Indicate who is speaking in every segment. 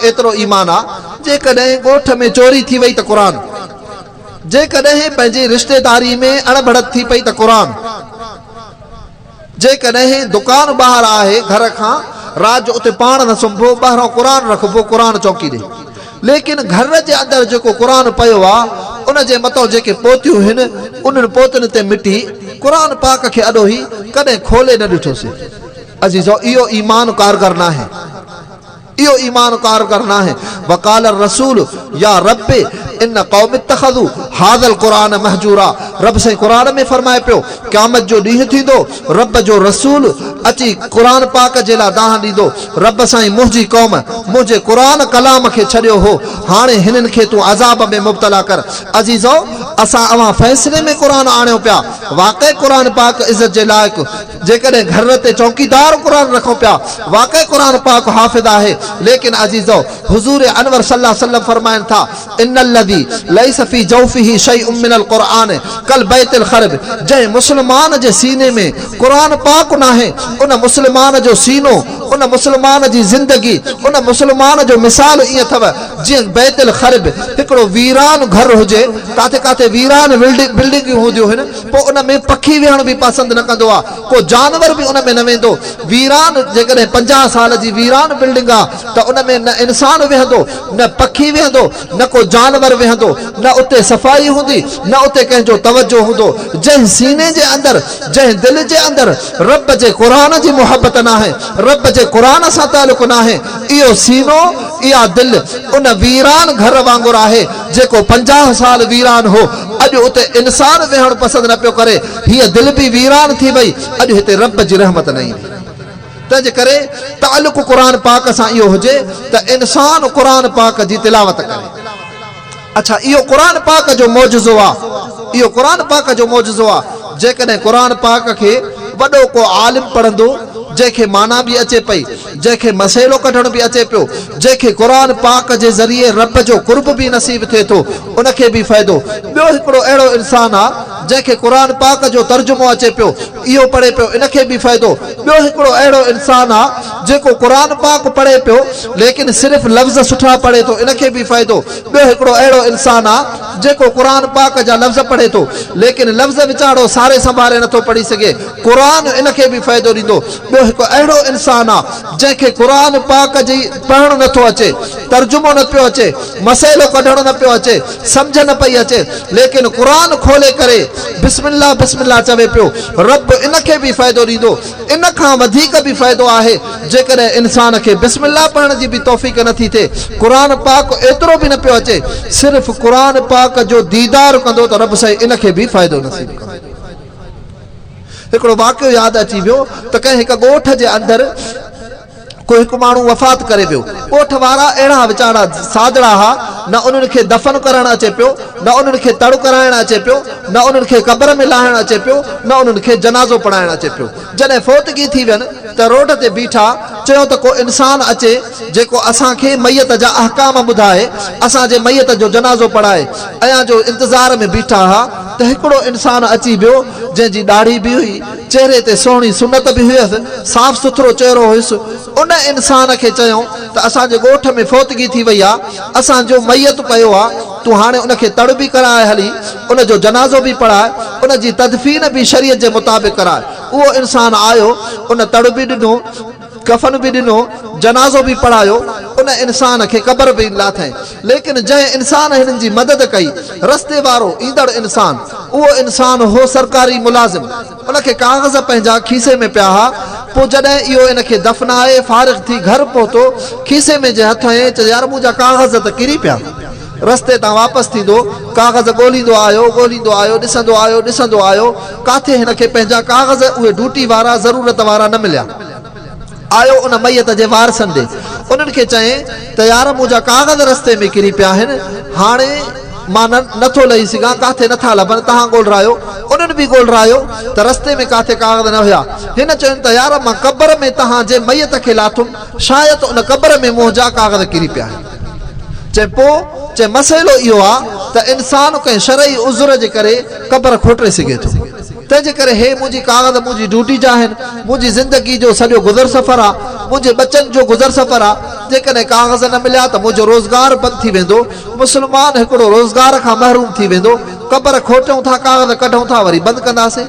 Speaker 1: ايترو ايمان آ، جيڪڏهن ڳوٺ ۾ چوري ٿي وئي ته قرآن، جيڪڏهن پنهنجي رشتيداري ۾ اڻبڻت ٿي پئي ته قرآن. جيڪڏهن دڪان ٻاهر آهي گهر کان، رات جو اتي پاڻ نه سمهبو، ٻاهران قرآن رکبو، قرآن چونڪي ڏي. ليڪن گهر جي اندر جيڪو قرآن پيو آ، ان جي متان جيڪي پوتيون هن، انهن پوتين تي مٽي، قرآن پاڪ کي اڏوهي، ڪڏهن کولي نه ڏٺوسين. عزيزو! اهو ايمان ڪارگر ناهي. اهو ايمان ڪارگر ناهي. وقال الرسول يا رب ان قوم اتخذوا هذا القرآن مهجورا رب سائين قرآن ۾ فرمائي پيو قيامت جو ڏينهن ٿيندو رب جو رسول اچي قرآن پاڪ جي لاء دانهن ڏيندو رب سائين منهنجي قوم منهنجي قرآن ڪلام کي ڇڏيو هو هاڻي هنن کي تون عذاب ۾ مبتلا ڪر عزيزو اسان اوهان فيصلي ۾ قرآن آڻيو پيا واقعي قرآن پاڪ عزت جي لائق جيڪڏهن گهر تي چوڪيدار قرآن رکون پيا، واقعي قرآن پاڪ حافظ آهي، ليڪن عزيزو! حضور انور صلي الله عليه وسلم فرمائن ٿا، ان الذي ليس في جوفه شيء من القرآن ڪالبيت الخرب جنهن مسلمان جي سيني ۾ قرآن پاڪ ناهي، ان مسلمان جو سينو، ان مسلمان جي زندگي، ان مسلمان جو مثال ائين اٿو جيئن بيت الخرب هڪڙو ويران گهر هجي، ڪاٿي ڪاٿي ويران بلڊنگيون هونديون هن، پوء ان ۾ پکي ويهڻ به پسند نه ڪندو آ، ڪو جانور به ان ۾ نه ويندو. ويران جيڪڏهن 50 سال جي ويران بلڊنگ آ ته ان ۾ نه انسان ويهندو، نه پکي ويهندو، نه ڪو جانور ويهندو، نه اتي صفائي هوندي، نه اتي ڪنهن جو توجه هوندو. جنهن سيني جي اندر، جنهن دل جي اندر رب جي قرآن جي محبت ناهي، رب جي قرآن سان تعلق ناهي، اهو سينو، اها دل ان ويران گهر وانگر آهي، جيڪو 50 سال ويران هو، اڄ اتي انسان ويهڻ پسند نه پيو ڪري. هيء دل به ويران ٿي وئي، اڄ هتي رب جي رحمت نه ايندي. تنهن جي ڪري تعلق قرآن پاڪ سان اهو هجي ته انسان قرآن پاڪ جي تلاوت ڪري. اڇا اهو قرآن پاڪ جو معجزو آ، اهو قرآن پاڪ جو معجزو آ، جيڪڏهن قرآن پاڪ کي وڏو ڪو عالم پڙهندو، جنهن کي معنيٰ به اچي پئي، جنهن کي مسئلو ڪڍڻ به اچي پيو، جنهن کي قرآن پاڪ جي ذريعي رب جو قرب به نصيب ٿئي ٿو، ان کي به فائدو. ٻيو هڪڙو اهڙو انسان آ، جنهن کي قرآن پاڪ جو ترجمو اچي پيو، اهو پڙهي پيو، ان کي به فائدو. ٻيو هڪڙو اهڙو انسان آ، جيڪو قرآن پاڪ پڙهي پيو، ليڪن صرف لفظ سٺا پڙهي ٿو، ان کي به فائدو. ٻيو هڪڙو اهڙو انسان آ، جيڪو قرآن پاڪ جا لفظ پڙهي ٿو، ليڪن لفظ ويچارو ساري سنڀاري نٿو پڙهي سگهي، قرآن ان کي به فائدو ڏيندو. ٻيو هڪ اهڙو انسان آ، جنهن کي قرآن پاڪ جي پڙهڻ نٿو اچي، ترجمو نه پيو اچي، مسئلو ڪڍڻ نه پيو اچي، سمجهه نه پئي اچي، ليڪن قرآن کولي ڪري بسم الله بسم الله چوي پيو، رب ان کي به فائدو ڏيندو. ان کان وڌيڪ به فائدو آهي، جيڪڏهن انسان کي بسم الله پڙهڻ جي به توفيق نه ٿي ٿئي، قرآن پاڪ ايترو به نه پيو اچي، صرف قرآن پاڪ جو ديدار ڪندو ته رب سائين ان کي به فائدو نصيب ڪندو. هڪڙو واقعو ياد اچي ويو ته ڪنهن هڪ ڳوٺ جي اندر ڪو هڪ ماڻهو وفات ڪري ويو. ڳوٺ وارا اهڙا ويچارا سادڙا ها، نه انهن کي دفن ڪرڻ اچي پيو، نه انهن کي تڙ ڪرائڻ اچي پيو، نه انهن کي قبر ۾ لاهڻ اچي پيو، نه انهن کي جنازو پڙهائڻ اچي پيو. جڏهن فوتگي ٿي وين ته روڊ تي بيٺا، چيو ته ڪو انسان اچي جيڪو اسان کي ميت جا احڪام ٻڌائي، اسان جي ميت جو جنازو پڙهائي. ايان جو انتظار ۾ بيٺا ها ته هڪڙو انسان اچي ويو، جنهن جي ڏاڙهي به هئي، چهري تي سهڻي سنت به هيس، صاف سٿرو چهرو هيس. ان انسان کي چيائون ته اسان جي ڳوٺ ۾ فوتگي ٿي وئي آ، اسان جو ميت پيو آ، تون هاڻي ان کي تڙ به ڪراء هلي، ان جو جنازو به پڙهاء، ان جي تدفين به شريعت جي مطابق ڪراء. اهو انسان آيو، ان تڙ به ڏنو، ڪفن به ڏنو، جنازو به پڙهايو، ان انسان کي قبر به لاٿائين. ليڪن جنهن انسان هنن جي مدد ڪئي، رستي وارو ايندڙ انسان، اهو انسان هو سرڪاري ملازم، ان کي ڪاغذ پنهنجا کيسي ۾ پيا ها، پوء جڏهن اهو ان کي دفنائي فارغ ٿي گهر پهتو، کيسي ۾ جي هٿ هنيائين، چيس يار منهنجا ڪاغذ ته ڪري پيا. رستي تان واپس ٿيندو، ڪاغذ ڳوليندو آيو، ڳوليندو آيو، ڏسندو آيو، ڏسندو آيو، ڪاٿي هن کي پنهنجا ڪاغذ، اهي ڊوٽي وارا، ضرورت وارا نه مليا. آيو ان ميت جي وارثن ڏي، انهن کي چيائين ته يار منهنجا ڪاغذ رستي ۾ ڪري پيا آهن، هاڻي مان نه نٿو لهي سگهان، ڪاٿي نٿا لڀن، توهان ڳولرايو. انهن به ڳولرايو ته رستي ۾ ڪاٿي ڪاغذ نه هيا. هن چين ته يار مان قبر ۾ توهان جي ميت کي لاٿم، شايد ان قبر ۾ منهنجا ڪاغذ ڪري پيا آهن. چين پوء؟ چين مسئلو اهو آ ته انسان ڪنهن شرعي عذر جي ڪري قبر کوٽري سگهي ٿو. تنهن جي ڪري هي منهنجي ڪاغذ منهنجي ڊيوٽي جا آهن، منهنجي زندگي جو سڄو گذر سفر آ، منهنجي ٻچن جو گذر سفر آ، جيڪڏهن ڪاغذ نه مليا ته منهنجو روزگار بند ٿي ويندو، مسلمان هڪڙو روزگار کان محروم ٿي ويندو، قبر کوٽيون ٿا ڪاغذ ڪڍون ٿا وري بند ڪنداسين.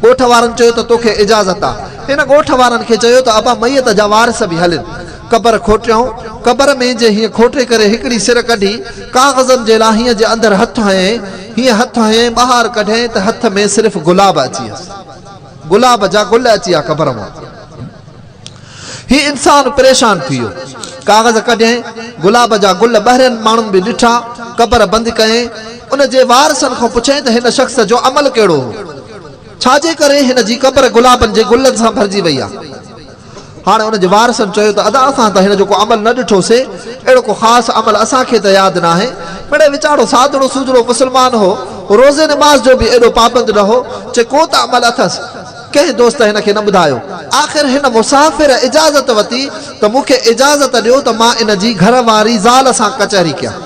Speaker 1: ڳوٺ وارن چيو ته توکي اجازت آ. هن ڳوٺ وارن کي چيو ته ابا ميت جا وارث به هلن. قبر کوٽيائون. قبر ۾ جي هيئن کوٽي ڪري هڪڙي سر ڪڍي، ڪاغذن جي لا هيئن جي اندر هٿ هنيائين، هيئن هٿ هنيائين ٻاهر ڪڍيائين ته هٿ ۾ صرف گلاب اچي ويس. گلاب جا گل اچي ويا قبر مان. هي انسان پريشان ٿي ويو. ڪاغذ ڪڍيائين، گلاب جا گل ٻهرين ماڻهن به ڏٺا، قبر بند ڪيائين. ان جي وارثن کان پڇيائين ته هن شخص جو عمل ڪهڙو هو؟ ڇا جي ڪري هن جي قبر گلابن جي گلن سان ڀرجي وئي آهي؟ هاڻي ان جي وارثن چيو ته ادا اسان ته هن جو ڪو عمل نه ڏٺو سي، اهڙو ڪو خاص عمل اسان کي ته ياد ناهي. مڙئي ويچارو سادڙو سوجهڙو مسلمان هو، روزي نماز جو به ايڏو پابند نه هو، چي ڪو ته عمل اٿس. ڪنهن دوست هن کي نه ٻڌايو. آخر هن مسافر اجازت وتي ته مون کي اجازت ڏيو ته مان ان جي گهر واري زال سان ڪچهري ڪيان.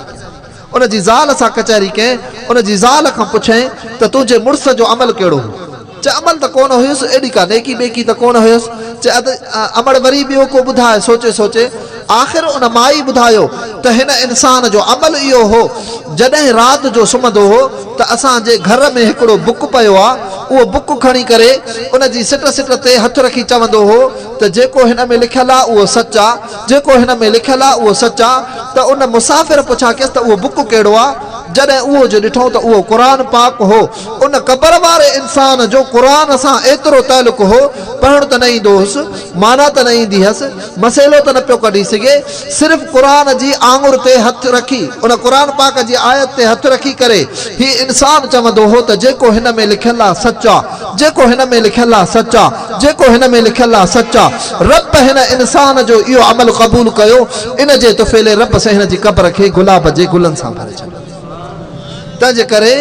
Speaker 1: ان جي زال سان ڪچهري ڪئين، ان جي زال کان پڇيائين ته تنهنجي مڙس جو عمل ڪهڙو هو؟ چي عمل ته ڪونه هيس، ايڏي ڪا نيڪي ٻيڪي ته ڪونه هيس. چي اد امڙ وري ٻيو ڪو ٻڌاء، سوچي سوچي آخر ان مائي ٻڌايو ته هن انسان جو عمل اهو هو، جڏهن رات جو سمهندو هو ته اسان جي گهر ۾ هڪڙو بڪ پيو آ، اهو بڪ کڻي ڪري ان جي سٽ سٽ تي هٿ رکي چوندو هو ته جيڪو هن ۾ لکيل آ اهو سچ آ، جيڪو هن ۾ لکيل آ اهو سچ آ ته ان مسافر پڇا ڪيس ته اهو بڪ ڪهڙو آ؟ جڏهن اهو جو ڏٺائون ته اهو قرآن پاڪ هو. ان قبر واري انسان جو قرآن سان ايترو تعلق هو، پڙهڻ ته نه ايندو هوس، معنيٰ ته نه ايندي هيس، مسئلو ته نه پيو ڪڍي سگهي، صرف قرآن جي آڱر تي هٿ رکي، ان قرآن پاڪ جي آيت تي هٿ رکي ڪري هي انسان چوندو هو ته جيڪو هن ۾ لکيل آ سچ آ، جيڪو هن ۾ لکيل آ سچ آ، جيڪو هن ۾ لکيل آ سچ آ. رب هن انسان جو اهو عمل قبول ڪيو، ان جي طفيلي رب سائين هن جي قبر کي گلاب جي گلن سان ڀري ڇڏيو. تنهنجي ڪري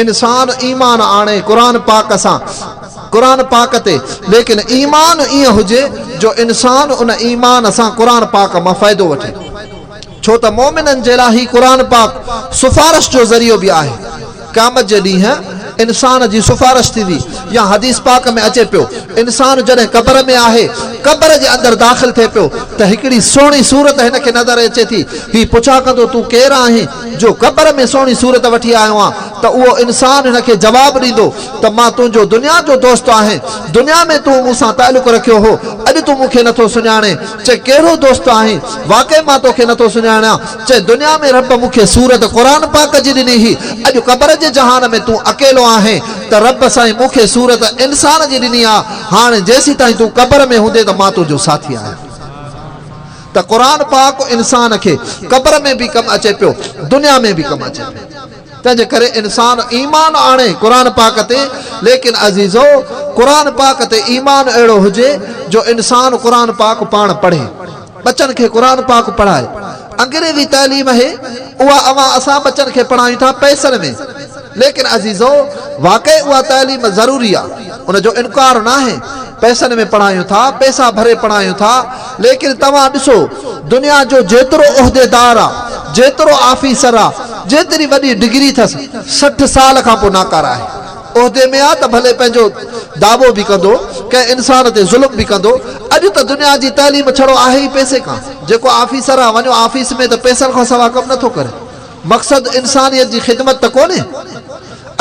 Speaker 1: انسان ايمان آڻي قرآن پاڪ سان، قرآن پاڪ تي، ليڪن ايمان ائين هجي جو انسان ان ايمان سان قرآن پاڪ مان فائدو وٺي. ڇو ته مؤمنن جي لاء هي قرآن پاڪ سفارش جو ذريعو به آهي. قيامت جي ڏينهن انسان جي سفارش ٿيندي يا حديث پاڪ ۾ اچي پيو انسان جڏهن قبر ۾ آهي قبر جي اندر داخل ٿئي پيو ته هڪڙي سهڻي صورت هن کي نظر اچي ٿي هي پڇا ڪندو تون ڪير آهين جو قبر ۾ سهڻي صورت وٺي آيو آن ته اهو انسان هن کي جواب ڏيندو ته مان تنهنجو دنيا جو دوست آهين دنيا ۾ تون مون سان تعلق رکيو هو اڄ تون مون کي نٿو سڃاڻين چي ڪهڙو دوست آهين؟ واقعي مان توکي نٿو سڃاڻيان. چي دنيا ۾ رب مون کي صورت قرآن پاڪ جي ڏني هئي، اڄ قبر جي جهان ۾ تون اڪيلو آهين ته رب سائين مون کي صورت انسان جي ڏني آ، هاڻ جيسيتائين تون قبر ۾ هوندين ته مان تنهنجو ساٿي آهيان. ته قرآن پاڪ انسان کي قبر ۾ به ڪم اچي پيو، دنيا ۾ به ڪم اچي پيو. تنهنجي ڪري انسان ايمان آڻي قرآن پاڪ تي، ليڪن عزيزو! قرآن پاڪ تي ايمان اهڙو هجي جو انسان قرآن پاڪ پاڻ پڙهي، ٻچن کي قرآن پاڪ پڙهائي. انگريزي تعليم اهي، اها اوهان اسان ٻچن کي پڙهايون ٿا پئسن ۾، ليڪن عزيزو! واقعي اها تعليم ضروري آ، ان جو انڪار ناهي، پئسن ۾ پڙهايون ٿا، پئسا ڀري پڙهايون ٿا، ليڪن توهان ڏسو دنيا جو جيترو عهديدار آ، جيترو آفيسر آ، جيتري وڏي ڊگري ٿس، 60 سال کان پوء ناڪاره آهي. عهدي ۾ آ ته ڀلي پنهنجو دعوو به ڪندو، ڪنهن انسان تي ظلم به ڪندو. اڄ ته دنيا جي تعليم ڇڙو آهي ئي پئسي کان. جيڪو آفيسر آ، وڃو آفيس ۾ ته پئسن کان سوا ڪم نٿو ڪري. مقصد انسانيت جي خدمت ته ڪونهي.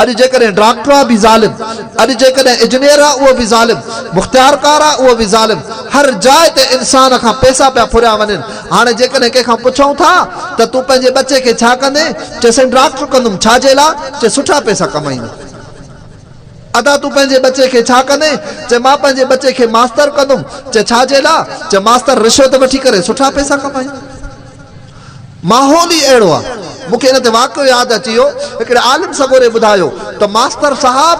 Speaker 1: اڄ جيڪڏهن ڊاڪٽر آ به ظالم، اڄ جيڪڏهن اجنيئر آ اهو به ظالم، مختيارڪار آ اهو به ظالم، هر جاء تي انسان کان پئسا پيا ڦريا وڃن. هاڻي جيڪڏهن ڪنهن کان پڇون ٿا ته تون پنهنجي ٻچي کي ڇا ڪندين؟ چي سائين ڊاڪٽر ڪندم، ڇا جي لاء؟ چي سٺا پئسا ڪمائيندم. ادا تون پنهنجي ٻچي کي ڇا ڪندين؟ چي مان پنهنجي ٻچي کي ماستر ڪندم، چي ڇا جي لاء؟ چي ماستر رشوت وٺي ڪري سٺا پئسا ڪمائيندو. ماحول ئي اهڙو آ. مون کي ان تي واقعو ياد اچي ويو. هڪڙي عالم سڳوري ٻڌايو ته ماستر صاحب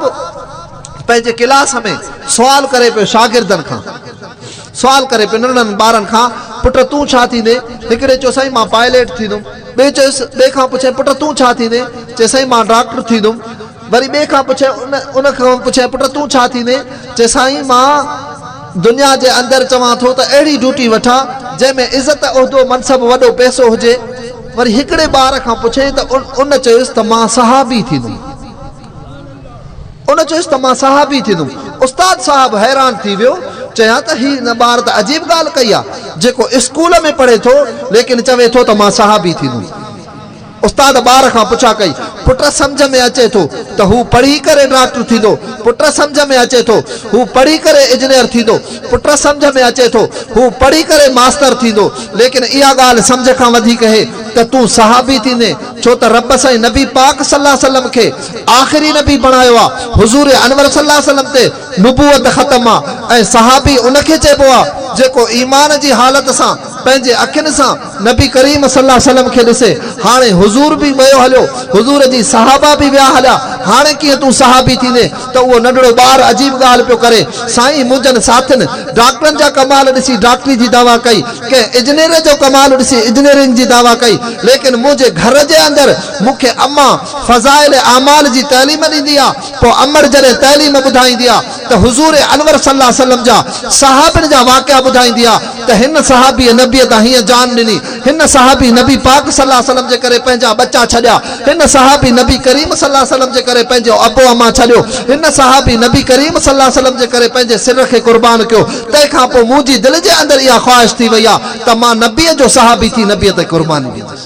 Speaker 1: پنهنجي ڪلاس ۾ سوال ڪري پيو شاگردن کان. سوال ڪري پيو ننڍڙن ٻارن کان، پٽ تون ڇا ٿيندين؟ هڪڙي چيو سائين مان پائليٽ ٿيندم. ٻئي چيس ٻئي کان پڇيائين پٽ تون ڇا ٿيندين؟ چي سائين مان ڊاڪٽر ٿيندم. وري ٻئي کان پڇيائين ان ان کان پڇيائين پٽ تون ڇا ٿيندين؟ چي سائين مان دنيا جي اندر چوان ٿو ته اهڙي ڊيوٽي وٺان جنهن ۾ عزت عهدو منصب وڏو پئسو هجي. وري هڪڙي ٻار کان پڇيائين ته ان چيس ته مان صحابي ٿيندم. ان چيس ته مان صحابي ٿيندم. استاد صاحب حيران ٿي ويو، چيائين ته هي هن ٻار ته عجيب ڳالهه ڪئي آ، جيڪو اسڪول ۾ پڙهي ٿو، ليڪن چوي ٿو ته مان صحابي ٿيندم. استاد ٻار کان پڇا ڪئي، پٽ سمجهه ۾ اچي ٿو ته هو پڙهي ڪري ڊاڪٽر ٿيندو، پٽ سمجهه ۾ اچي ٿو هو پڙهي ڪري اجنيئر ٿيندو، پٽ سمجهه ۾ اچي ٿو هو پڙهي ڪري ماستر ٿيندو، ليڪن اها ڳالهه سمجهه کان وڌيڪ اهي ته تون صحابي ٿيندين، ڇو ته رب سائين نبي پاڪ صلي الله عليه وسلم کي آخري نبي بڻايو آ، حضور انور صلي الله عليه وسلم تي نبوت ختم آ ۽ صحابي ان کي چئبو آ جيڪو ايمان جي حالت سان پنهنجي اکين سان نبي ڪريم صلي الله عليه وسلم کي ڏسي، هاڻي حضور به ويو هليو، حضور جي صحابه به ويا هليا، هاڻي ڪيئن تون صحابي ٿيندين ته اهو ننڍڙو ٻار عجيب ڳالهه پيو ڪري، سائين منهنجن ساٿين ڊاڪٽرن جا ڪمال ڏسي ڊاڪٽري جي دعويٰ ڪئي، ڪنهن اجنير جو ڪمال ڏسي اجنيرنگ جي دعويٰ ڪئي، ليڪن منهنجي گهر جي اندر مون کي امان فضائل اعمال جي تعليم ڏيندي آ، پوء امڙ جڏهن تعليم ٻڌائيندي آ ته حضور انور صلي الله عليه وسلم جا صحابين جا واقعا ٻڌائيندي آ ته هن صحابيء نبيء تان هيئن جان ڏني، هن صحابي نبي پاڪ صلي الله عليه وسلم جي ڪري پنهنجا ٻچا ڇڏيا، هن صحابي نبي ڪريم صلي الله عليه وسلم جي ڪري پنهنجو ابو امان ڇڏيو، هن صحابي نبي ڪريم صلي الله عليه وسلم جي ڪري پنهنجي سر کي قربان ڪيو، تنهن کان پوء منهنجي دل جي اندر اها خواهش ٿي وئي آ ته مان نبيء جو صحابي ٿي نبيء تي قرباني ڏيندس.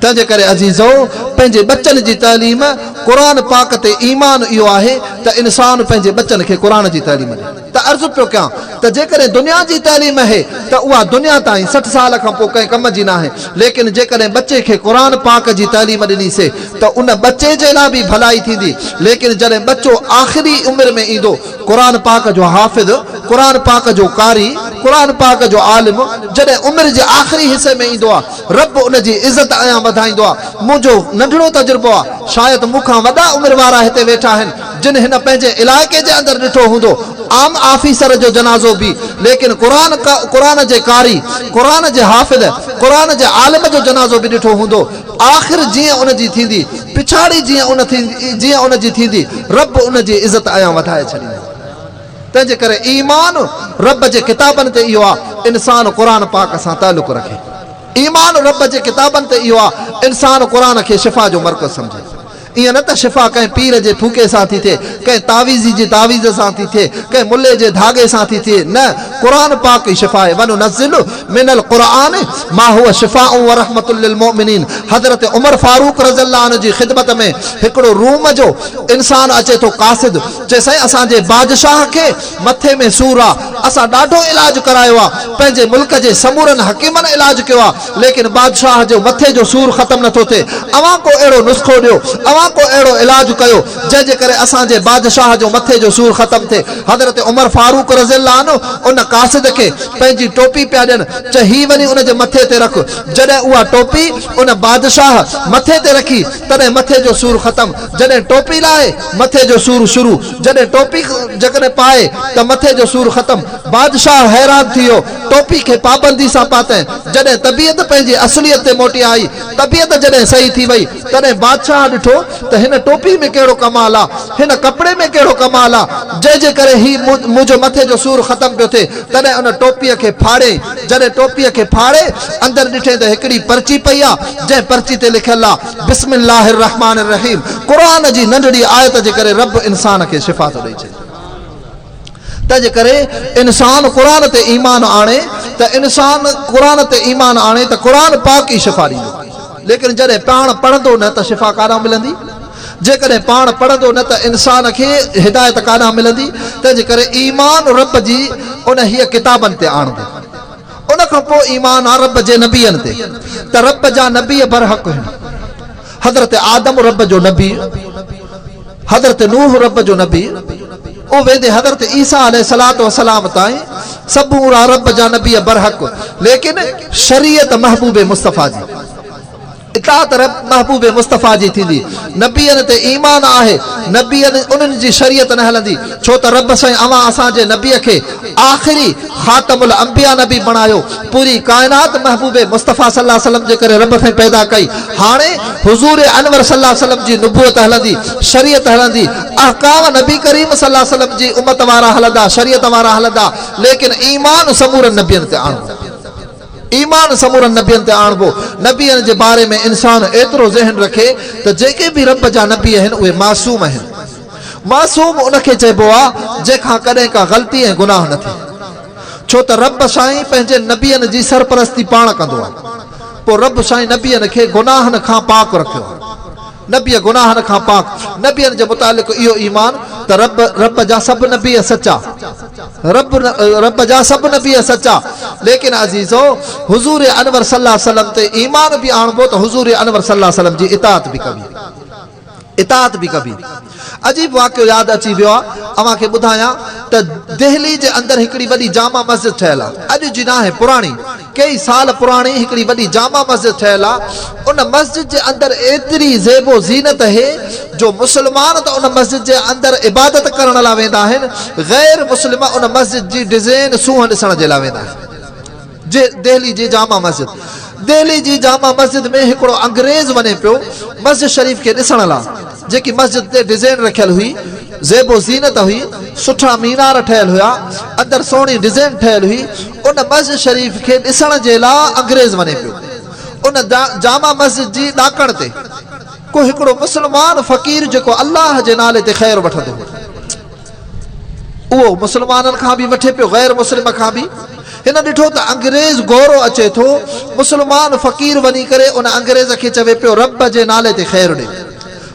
Speaker 1: تنهنجي ڪري عزيزؤ! پنهنجي ٻچن جي تعليم قرآن پاڪ تي ايمان اهو آهي ته انسان پنهنجي ٻچن کي قرآن جي تعليم ڏي ته عرض پيو ڪيان ته جيڪڏهن دنيا جي تعليم اهي ته اها دنيا تائين 60 سال کان پوء ڪنهن ڪم جي ناهي ليڪن جيڪڏهن ٻچي کي قرآن پاڪ جي تعليم ڏني سي ته ان ٻچي جي لاء به ڀلائي ٿيندي ليڪن جڏهن ٻچو آخري عمر ۾ ايندو قرآن پاڪ جو حافظ، قرآن پاڪ جو قاري، قرآن پاڪ جو عالم جڏهن عمر جي آخري حصي ۾ ايندو آ، رب ان جي عزت ايان وڌائيندو آ. منهنجو ننڍڙو تجربو آ، شايد مون کان وڏا عمر وارا هتي ويٺا آهن، جن هن پنهنجي علائقي جي اندر ڏٺو هوندو، عام آفيسر جو جنازو به، ليڪن قرآن قرآن جي قاري، قرآن جي حافظ، قرآن جي عالم جو جنازو به ڏٺو هوندو. آخر جيئن ان جي ٿيندي، پڇاڙي جيئن ان جيئن ان جي ٿيندي، رب ان جي عزت ايان وڌائي ڇڏيندو. تنهنجي ڪري ايمان رب جي ڪتابن تي اهو آ، انسان قرآن پاڪ سان تعلق رکي. ايمان رب جي ڪتابن تي اهو آ، انسان قرآن کي شفا جو مرڪز سمجهي. ائين نه ته شفا ڪنهن پير جي ڦوڪي سان ٿي ٿئي، ڪنهن تعويذي جي تعويذ سان ٿي ٿئي، ڪنهن ملي جي ڌاڳي سان ٿي ٿئي، نه، قرآن پاڪ ئي شفا آهي، وننزل من القرآن ما هو شفاء ورحمة للمؤمنين حضرت عمر فاروق رضي الله عنه جي خدمت ۾ هڪڙو روم جو انسان اچي ٿو قاصد، چي سائين اسان جي بادشاهه کي مٿي ۾ سور آ، اسان ڏاڍو علاج ڪرايو آ، پنهنجي ملڪ جي سمورن حڪيمن علاج ڪيو آ، ليڪن بادشاهه جو مٿي جو سور ختم نٿو ٿئي، اوهان ڪو اهڙو نسخو ڏيو، اوهان ڪو اهڙو علاج ڪيو، جنهن جي ڪري اسان جي بادشاهه جو مٿي جو سور ختم ٿئي. حضرت عمر فاروق رضي الله عنه ان قاصد کي پنهنجي ٽوپي پيا ڏين، چي هي وڃي ان جي مٿي تي رک. جڏهن اها ٽوپي ان بادشاهه مٿي تي رکي، تڏهن مٿي جو سور ختم. جڏهن ٽوپي لاهي، مٿي جو سور شروع. جڏهن ٽوپي جيڪڏهن پائي ته مٿي جو سور ختم. بادشاهه حيران ٿي ويو. ٽوپي کي پابندي سان پاتائين. جڏهن طبيعت پنهنجي اصليت تي موٽي آئي، طبيعت جڏهن صحيح ٿي وئي، تڏهن بادشاهه ڏٺو ته هن ٽوپي ۾ ڪهڙو ڪمال آ، هن ڪپڙي ۾ ڪهڙو ڪمال آ، جنهن جي ڪري هي منهنجو مٿي جو سور ختم پيو ٿئي. تڏهن ان ٽوپيء کي ڦاڙيائين. جڏهن ٽوپيء کي ڦاڙي اندر ڏٺائين ته هڪڙي پرچي پئي آ، جنهن پرچي تي لکيل آ، بسم الله الرحمٰن الرحيم قرآن جي ننڍڙي آيت جي ڪري رب انسان کي شفا ٿو ڏئي ڇڏي. تنهنجي ڪري انسان قرآن تي ايمان آڻي ته انسان قرآن تي ايمان آڻي ته قرآن پاڪ ئي شفا ڏيندو. ليڪن جڏهن پاڻ پڙهندو نه ته شفا ڪاڏانهن ملندي؟ جيڪڏهن پاڻ پڙهندو نه ته انسان کي هدايت ڪاڏانهن ملندي؟ تنهنجي ڪري ايمان رب جي انهيء ڪتابن تي آڻبو. ان کان پوء ايمان آ رب جي نبين تي ته رب جا نبي برحق هن. حضرت آدم رب جو نبي، حضرت نوح رب جو نبي، او ويندي حضرت عيسيٰ عليه الصلوة والسلام تائين سڀورا رب جا نبي برحق، ليڪن شريعت محبوب مصطفيٰ جي. اطاعت رب محبوب مصطفيٰ جي ٿيندي. نبين تي ايمان آهي، نبين انهن جي شريعت نه هلندي، ڇو ته رب سائين اوهان اسان جي نبي کي آخري خاتم الانبياء نبي بڻايو، پوري ڪائنات محبوب مصطفيٰ صلي الله عليه وسلم جي ڪري رب سائين پيدا ڪئي، هاڻي حضور انور صلي الله عليه وسلم جي نبوت هلندي، شريعت هلندي، احڪام نبي ڪريم صلي الله عليه وسلم جي امت وارا هلندا، شريعت وارا هلندا، ليڪن ايمان سمورن نبين تي آڻبو. ايمان سمورن نبين تي آڻبو. نبين جي باري ۾ انسان ايترو ذهن رکي ته جيڪي به رب جا نبي آهن اهي معصوم آهن. معصوم ان کي چئبو آ جنهن کان ڪڏهن ڪا غلطي ۽ گناهه نه ٿئي. ڇو ته رب سائين پنهنجي نبين جي سرپرستي پاڻ ڪندو آ. پوء رب سائين نبين کي گناهن کان پاڪ رکيو آ. نبي گناهن کان پاڪ. نبين جي متعلق اهو ايمان ته رب رب جا سڀ نبي سچا. رب رب جا سڀ نبي سچا. ليڪن عزيزو! حضور انور صلي الله عليه وسلم تي ايمان به آڻبو ته حضور انور صلي الله عليه وسلم جي اطاعت به ڪبي. اطاعت به ڪبي. عجيب واقعو ياد اچي ويو آ اوهان کي ٻڌايان ته دهلي جي اندر هڪڙي وڏي جامع مسجد ٺهيل آ. اڄ جي ناهي پراڻي. ڪيئي سال پراڻي هڪڙي وڏي جامع مسجد ٺهيل آ. ان مسجد جي اندر ايتري زيب و زينت اهي جو مسلمان ته ان مسجد جي اندر عبادت ڪرڻ لاء ويندا آهن، غير مسلم ان مسجد جي ڊزين سونهن ڏسڻ جي لاء ويندا آهن. جي دهلي جي جامع مسجد دهلي جي جامع مسجد ۾ هڪڙو انگريز وڃي پيو مسجد شريف کي ڏسڻ لاء. جيڪي مسجد تي ڊزين رکيل هئي، زيب و زينت هئي، سٺا مينار ٺهيل هيا، اندر سهڻي ڊزين ٺهيل هئي، ان مسجد شريف کي ڏسڻ جي لاء انگريز وڃي پيو. ان جامع مسجد جي ڏاڪڻ تي ڪو هڪڙو مسلمان فقير جيڪو الله جي نالي تي خير وٺندو هو. اهو مسلمانن کان به وٺي پيو غير مسلم کان به. هن ڏٺو ته انگريز گورو اچي ٿو، مسلمان فقير وڃي ڪري ان انگريز کي چوي پيو رب جي نالي تي خير ڏي.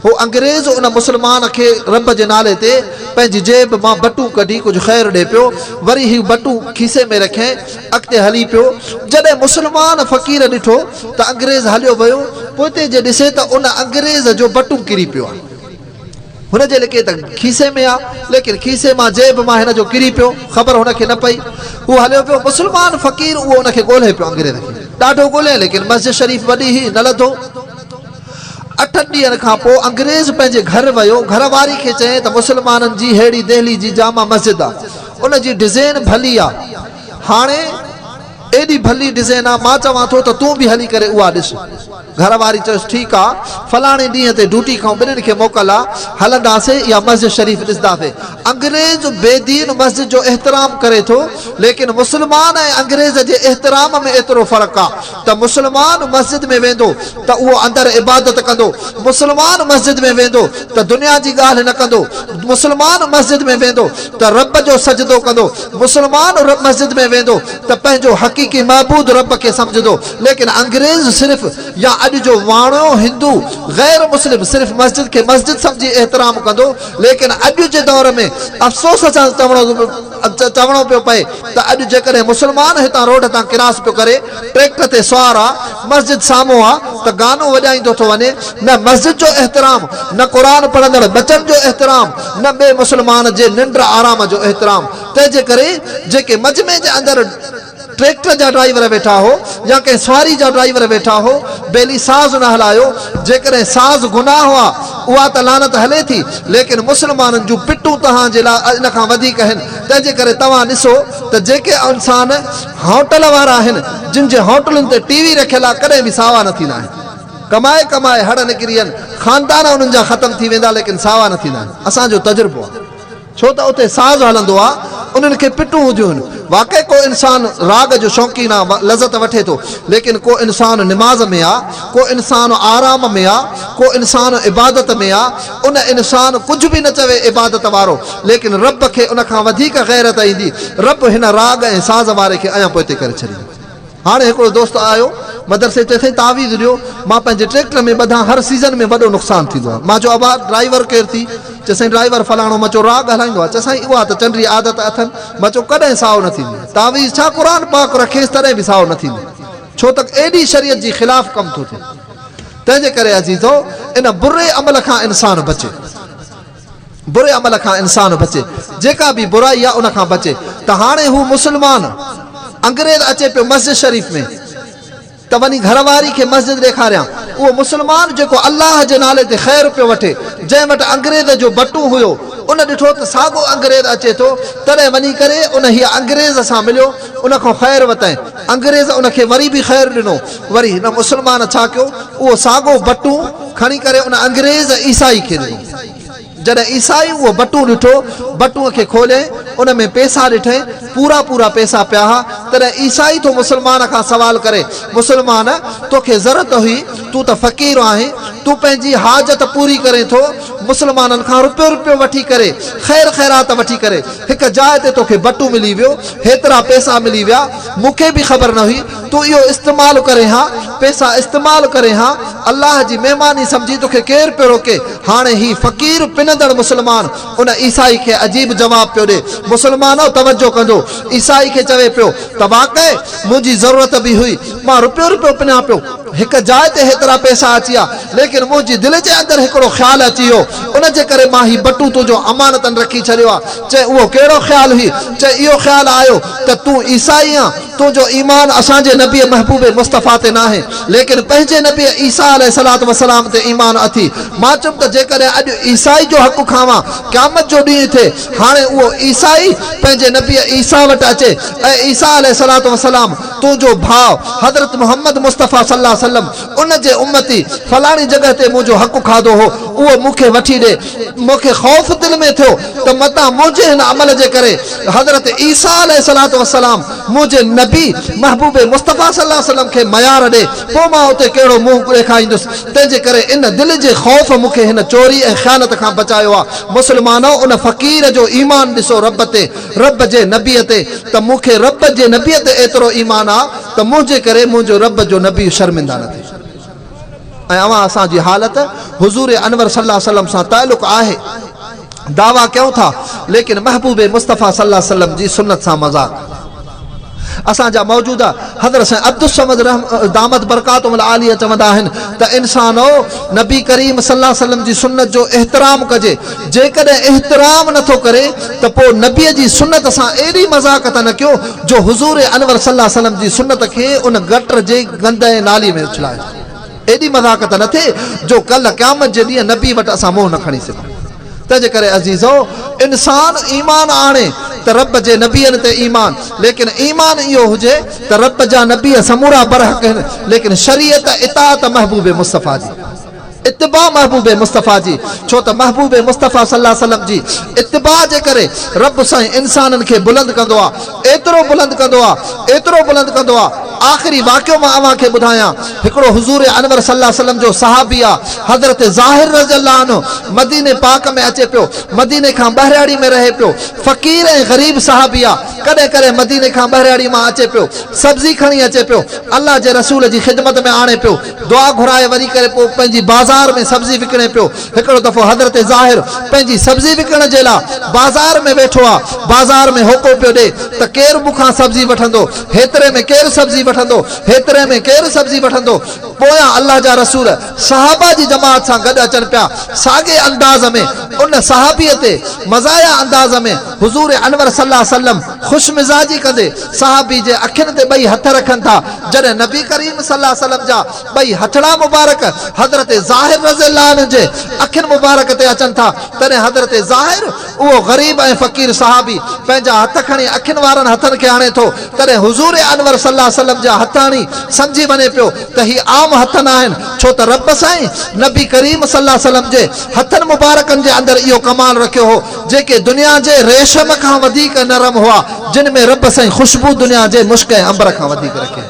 Speaker 1: هو انگريز ان مسلمان کي رب جي نالي تي پنهنجي جيب مان بٽون ڪڍي ڪجهه خير ڏي پيو، وري هي بٽون کيسي ۾ رکيائين اڳتي هلي پيو. جڏهن مسلمان فقير ڏٺو ته انگريز هليو ويو، پوئتي جي ڏسي ته ان انگريز جو بٽون ڪري پيو آهي. هن جي لڪي ته کيسي ۾ آ، ليڪن کيسي مان جيب مان هن جو ڪري پيو، خبر هن کي نه پئي. هو هليو ويو. مسلمان فقير اهو ان کي ڳولهي پيو انگريز کي. ڏاڍو ڳولهيائين ليڪن مسجد شريف وڏي هئي، نه لڌو. اٺن ڏينهن کان پوء انگريز پنهنجي گهر ويو. گهر واري کي چيائين ته مسلمانن جي ههڙي دهلي جي جامع مسجد آ، ان جي ڊزين ڀلي آ. هاڻي ايڏي ڀلي ڊزين آ، مان چوان ٿو ته تون به هلي ڪري اها ڏس. گهر واري چيس، ٺيڪ آ، فلاڻي ڏينهن تي ڊيوٽي کان ٻنهين کي موڪل آ، هلنداسين اها مسجد شريف ڏسنداسين. انگريز بي دين مسجد جو احترام ڪري ٿو، ليڪن مسلمان ۽ انگريز جي احترام ۾ ايترو فرق آ ته مسلمان مسجد ۾ ويندو ته اهو اندر عبادت ڪندو، مسلمان مسجد ۾ ويندو ته دنيا جي ڳالهه نه ڪندو، مسلمان مسجد ۾ ويندو ته رب جو سجدو ڪندو، مسلمان مسجد ۾ ويندو ته پنهنجو حقيقي معبود رب کي سمجهندو، ليڪن انگريز صرف يا اڄ جو واڻيو هندو غير مسلم صرف مسجد کي مسجد سمجهي احترام ڪندو، ليڪن اڄ جي دور ۾ افسوس سان چوڻو پيو پئي ته اڄ جيڪڏهن مسلمان هتان روڊ تان ڪراس پيو ڪري، ٽريڪٽر تي سوار آ، مسجد سامهون آ ته گانو وڄائيندو ٿو وڃي، نه مسجد جو احترام، نه قرآن پڙهندڙ ٻچن جو احترام، نه ٻئي مسلمان جي ننڊ آرام جو احترام. تنهن جي ڪري جيڪي مجمعي جي اندر ٽريڪٽر جا ڊرائيور ويٺا هو يا ڪنهن سواري جا ڊرائيور ويٺا هو، ٻيلي ساز نه هلايو، جيڪڏهن ساز گناهه آ اها ته لعنت هلي ٿي، ليڪن مسلمانن جون پٽون توهان جي لاء ان کان وڌيڪ آهن، تنهن جي ڪري توهان ڏسو ته جيڪي انسان هوٽل وارا آهن، جن جي هوٽلن تي ٽي وي رکيل آ ڪڏهن به ساوا نه ٿيندا آهن. ڪمائي ڪمائي هڙ نڪري وين، خاندان انهن جا ختم ٿي ويندا ليڪن ساوا نه ٿيندا آهن. اسان جو تجربو آ. ڇو ته اتي ساز هلندو آ، انهن کي پٽون هونديون هن. واقعي ڪو انسان راڳ جو شوقين آ، لذت وٺي ٿو، ليڪن ڪو انسان نماز ۾ آ، ڪو انسان آرام ۾ آ، ڪو انسان عبادت ۾ آ، ان انسان ڪجهه به نه چوي عبادت وارو، ليڪن رب کي ان کان وڌيڪ غيرت ايندي، رب هن راڳ ۽ ساز واري کي اڃا پوئتي ڪري ڇڏيندو. هاڻي هڪڙو دوست آيو مدرسي چيس سائين تعويذ ڏيو مان پنهنجي ٽريڪٽر ۾ ٻڌان هر سيزن ۾ وڏو نقصان ٿيندو آهي مان چيو ابا ڊرائيور ڪير ٿي چيس سائين ڊرائيور فلاڻو مان چيو راڳ هلائيندو آهي چيس سائين اها ته چنڊي عادت اٿن مان چيو ڪڏهن سائو نه ٿيندي تعويذ ڇا قرآن پاڪ رکيس تڏهن به سائو نه ٿيندي ڇو ته ايڏي شريعت جي خلاف ڪم ٿو ٿئي تنهن جي ڪري عزيزو ان بري عمل کان انسان بچي. بري عمل کان انسان بچي، جيڪا به برائي آ ان کان بچي ته هاڻي هو مسلمان انگريز اچي پيو مسجد شريف ۾ ته وڃي گهر واري کي مسجد ڏيکاريان اهو مسلمان جيڪو الله جي نالي تي خير پيو وٺي جنهن وٽ انگريز جو بٽون هيو ان ڏٺو ته ساڳو انگريز اچي ٿو تڏهن وڃي ڪري ان هيء انگريز سان مليو ان کان خير وتائين انگريز ان کي وري به خير ڏنو وري هن مسلمان ڇا ڪيو اهو ساڳو بٽون کڻي ڪري ان انگريز عيسائي کي ڏنو. جڏهن عيسائي اهو بٽون ڏٺو، بٽونء کي کوليائين، ان ۾ پئسا ڏٺائين، پورا پورا پئسا پيا ها، تڏهن عيسائي ٿو مسلمان کان سوال ڪري، مسلمان! توکي ضرورت هئي، تون ته فقير آهين، تون پنهنجي حاجت پوري ڪرين ٿو، مسلمانن کان رپيو رپيو وٺي ڪري، خير خيرات وٺي ڪري، هڪ جاء تي توکي بٽو ملي ويو، هيترا پئسا ملي ويا، مون کي به خبر نه هئي، تون اهو استعمال ڪرين ها، پئسا استعمال ڪرين ها، الله جي مهماني سمجهي توکي ڪير پيو روڪي؟ هاڻي هي فقير پنندڙ مسلمان ان عيسائي کي عجيب جواب پيو ڏي، مسلمانؤ توجه ڪندو، عيسائي کي چوي پيو ته واقعي منهنجي ضرورت به هئي، مان رپيو رپيو پنان پيو، هڪ جاء تي هيترا پئسا اچي ويا، ليڪن منهنجي دل جي اندر هڪڙو خيال اچي ويو، ان جي ڪري مان هي بٽو تنهنجو امانتن رکي ڇڏيو آ. چئي اهو ڪهڙو خيال هئي؟ چئي اهو خيال آيو ته تون عيسائي آن، تنهنجو ايمان اسان جي نبي محبوب مصطفيٰ تي ناهي، ليڪن پنهنجي نبي عيسيٰ عليه الصلوة والسلام تي ايمان اٿي. مان چيم ته جيڪڏهن اڄ عيسائي جو حق کاوان، قيامت جو ڏينهن ٿئي، هاڻي اهو عيسائي پنهنجي نبي عيسيٰ وٽ اچي، اي عيسيٰ عليه الصلوة والسلام! تنهنجو ڀاء حضرت محمد مصطفيٰ صلي الله عليه وسلم ان جي امتي فلاڻي جڳهه تي منهنجو حق کاڌو هو، اهو مون کي وٺي ڏي. مون کي خوف دل ۾ ٿيو ته متان منهنجي هن عمل جي ڪري حضرت عيسيٰ عليه الصلوة والسلام منهنجي نبي محبوب مصطفيٰ صلي الله عليه وسلم کي ميار ڏي، پوء مان اتي ڪهڙو منهن ڏيکاريندس. تنهن جي ڪري ان دل جي خوف مون کي هن چوري ۽ خيانت کان بچايو آ. مسلمانؤ! ان فقير جو ايمان ڏسو رب تي، رب جي نبيء تي ته مون کي رب جي نبيء تي ايترو ايمان آ ته منهنجي ڪري منهنجو رب جو نبي شرمنده نه ٿئي. ۽ اوهان اسان جي حالت حضور انور صلي الله عليه وسلم سان تعلق آهي دعويٰ ڪيون ٿا ليڪن محبوب مصطفيٰ صلي الله عليه وسلم جي سنت سان مذاق. اسان جا موجوده حضرت سائين عبدالصمد رحم دامت برڪاتهم العاليه چوندا آهن ته انسانو! نبي ڪريم صلي الله عليه وسلم جي سنت جو احترام ڪجي، جيڪڏهن احترام نه ٿو ڪري ته پوء نبي جي سنت سان ايڏي مذاق ته نه ڪيو جو حضور انور صلي الله عليه وسلم جي سنت کي ان گٽر جي گند ۽ نالي ۾ اڇلايو. ايڏي مذاق ته نه ٿئي جو ڪلهه قيامت جي ڏينهن نبي وٽ اسان منهن نه کڻي سگهون. تنهنجي ڪري عزيزو! انسان ايمان آڻي ته رب جي نبين تي ايمان، ليڪن ايمان اهو هجي ته رب جا نبي سمورا برحق هن، ليڪن شريعت اطاعت محبوب مصطفيٰ جي، اتباع محبوب مصطفيٰ جي، ڇو ته محبوب مصطفيٰ صلي الله عليه وسلم جي اتباع جي ڪري رب سائين انسانن کي بلند ڪندو آ، ايترو بلند ڪندو آ، ايترو بلند ڪندو آ. آخري واقعو مان اوهان کي ٻڌايان، هڪڙو حضور انور صلي الله عليه وسلم جو صحابي آ، حضرت زاهر رضي الله عنه مديني پاڪ ۾ اچي پيو، مديني کان ٻهراڙي ۾ رهي پيو، فقير ۽ غريب صحابي آ، ڪڏهن ڪڏهن مديني کان ٻهراڙي مان اچي پيو، سبزي کڻي اچي پيو، الله جي رسول جي خدمت ۾ آڻي پيو، دعا گهرائي وري ڪري پوء پنهنجي بازار ۾ سبزي وڪڻي پيو. هڪڙو دفعو حضرت زاهر پنهنجي سبزي وڪڻڻ جي لاء بازار ۾ ويٺو آ، بازار ۾ هوڪو پيو ڏي ته ڪير مون کان سبزي وٺندو، هيتري ۾ ڪير سبزي وٺندو، هيتري ۾ ڪير سبزي وٺندو. پويان الله جا رسول صحابه جي جماعت سان گڏ اچن پيا، ساڳئي انداز ۾ ان صحابيء تي مزاحيه انداز ۾ حضور انور صلي الله عليه وسلم خوش مزاجي ڪندي صحابي جي اکين تي ٻئي هٿ رکن ٿا، جڏهن نبي ڪريم صلي الله عليه وسلم جا ٻئي هٿڙا مبارڪ حضرت زاهر رضي الله عنه جي اکين مبارڪ تي اچن ٿا، تڏهن حضرت زاهر اهو غريب ۽ فقير صحابي پنهنجا هٿ کڻي اکين وارن هٿن کي هڻي ٿو، تڏهن حضور انور صلي الله عليه وسلم جا هٿ هڻي سمجهي وڃي پيو ته هي عام هٿ ناهن، ڇو ته رب سائين نبي ڪريم صلي الله عليه وسلم جي هٿن مبارڪن جي اندر اهو ڪمال رکيو هو، جيڪي دنيا جي ريشم کان وڌيڪ نرم هئا، جن ۾ رب سائين خوشبو دنيا جي مشڪ ۽ عنبر کان وڌيڪ رکي هئي.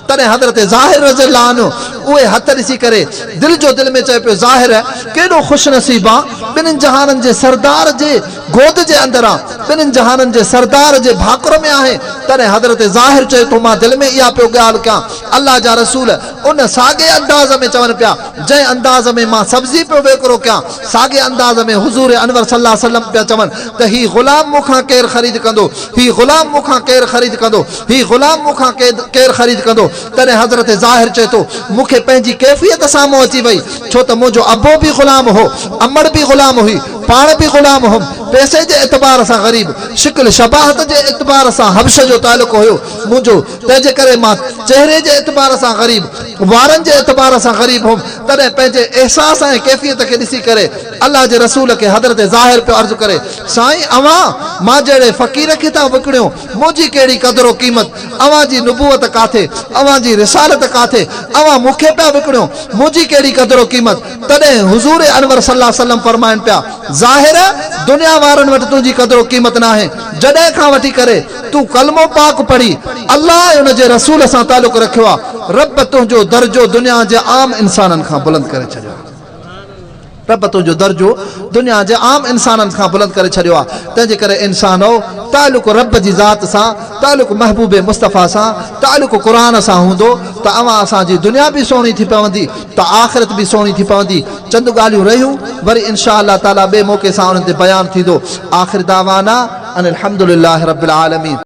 Speaker 1: تڏهن حضرت زاهر رضي الله عنه اهي هٿ ڏسي ڪري دل جو دل ۾ چئي پيو، زاهر ڪيڏو خوش نصيب آن، ٻنهين جهانن جي سردار جي گود جي اندر آن، ٻنهين جهانن جي سردار جي ڀاڪر ۾ آهين. تڏهن حضرت زاهر چئي ٿو، مان دل ۾ اها پيو ڳالهه ڪيان، الله جا رسول ان ساڳئي انداز ۾ چون پيا، جنهن انداز ۾ مان سبزي پيو ويڪرو ڪيان، ساڳئي انداز ۾ حضور انور صلي الله عليه وسلم پيا چون ته هي غلام مون کان ڪير خريد ڪندو، هي غلام مون کان ڪير خريد ڪندو، هي غلام مون کان ڪير خريد ڪندو؟ تڏهن حضرت زاهر چئي ٿو، مون کي پنهنجي ڪيفيت سامهون اچي وئي، ڇو ته منهنجو ابو به غلام هو، امڙ به غلام هئي، پاڻ به غلام هوم، پئسي جي اعتبار سان غريب، شڪل شباهت جي اعتبار سان حبش جو تعلق هيو منهنجو، تنهن جي ڪري مان چهري جي اعتبار سان غريب، وارن جي اعتبار سان غريب هوم، تڏهن پنهنجي احساس ۽ ڪيفيت کي ڏسي ڪري. الله جي رسول کي حضرت ظاهر پيو عرض ڪري، سائين اوهان مان جهڙي فقير کي ٿا وڪڻيو، منهنجي ڪهڙي قدر و قيمت، اوهان جي نبوت ڪاٿي، اوهان جي رسالت ڪاٿي، اوهان مون کي پيا وڪڻيو، منهنجي ڪهڙي قدر و قيمت، تڏهن حضور انور صلي الله عليه وسلم فرمائن پيا، ظاهر دنيا وارن وٽ تنهنجي قدر و قيمت ناهي، جڏهن کان وٺي ڪري تون ڪلمو پاڪ پڙهي الله ۽ ان جي رسول سان تعلق رکيو آ، رب تنهنجو درجو دنيا جي عام انسانن کان بلند ڪري ڇڏيو آ. رب تنهنجو درجو دنيا جي عام انسانن کان بلند ڪري ڇڏيو آ، تنهنجي ڪري انسانؤ! تعلق رب جي ذات سان، تعلق محبوب مصطفيٰ سان، تعلق قرآن سان هوندو ته اوهان اسان جي دنيا به سهڻي ٿي پوندي ته آخرت به سهڻي ٿي پوندي. چند ڳالهيون رهيون وري ان شاء الله تعاليٰ ٻئي موقعي سان انهن تي بيان ٿيندو. آخر دعوانا ان الحمد لله رب العالمين.